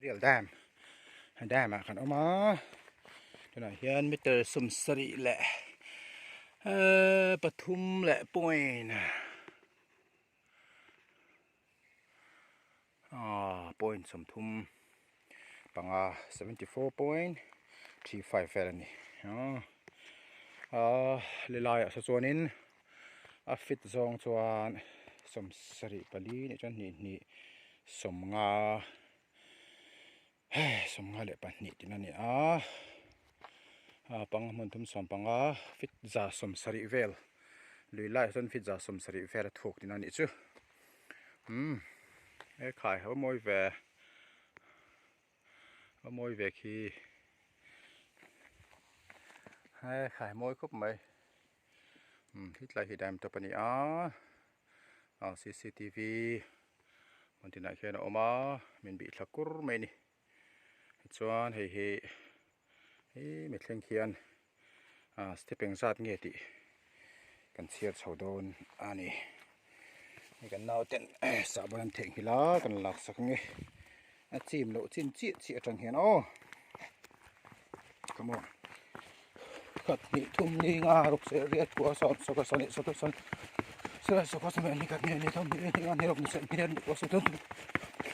Rial dam dam ah kan awm a tunah hian meter sum sarih leh ehh pathum leh point ahh point sawmthum panga 74.35 vel a ni ahh helai ah saw chuanin a fit zawng chuan sawmsarih pali nih chuan hnih hnih sawmnga hei sawmnga leh pahnih tihna a ni a ah panga hmun thum sawm panga fit za sawmsarih vel lui laiah chuan fit za sawmsarih vel a thuk tihna a nih chu umm he khai ho mawi ve a mawi ve khi he khai mawi khawp mai umm hetlai hi dam tawp a ni a ah cctv hmun tinah hian a awm a min bih thla kur mai a ni tichuan hei hi hei mithleng khian ah step engzat nge tih kan chhiar chho dawn a ni hei kan nauten sahbawn an theihnghilh a kan laksak ang e a chim loh chin chiah chiah atang hian aw come on khat hnih thum ni nga ruk serh riat kua sawm sawka sawhnih sawthum sawm sawrah sawkua sawmhnih ni khat ni ni thum ni ni nga ni ruk ni serh ni riat ni kua sawmthum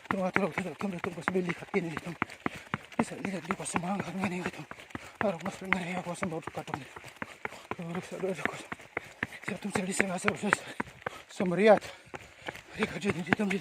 thum nga thum thum thum thum kua sawmhnih li khat ni ni thum ni serh ni riat ni kua sawm nga khat nga ni nga thum nga ruk nga serh nga ni nga kua sawm ruk khat ruk ni ruk serh ruk kua serh thum serh li serh nga serh ruk serh sawm riat ri khat ri ni thum ri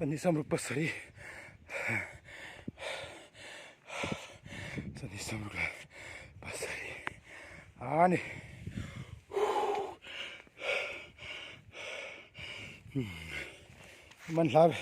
Sawhnih sawmruk pasarih sawhnih sawmruk leh pasarih a ni man hla ve.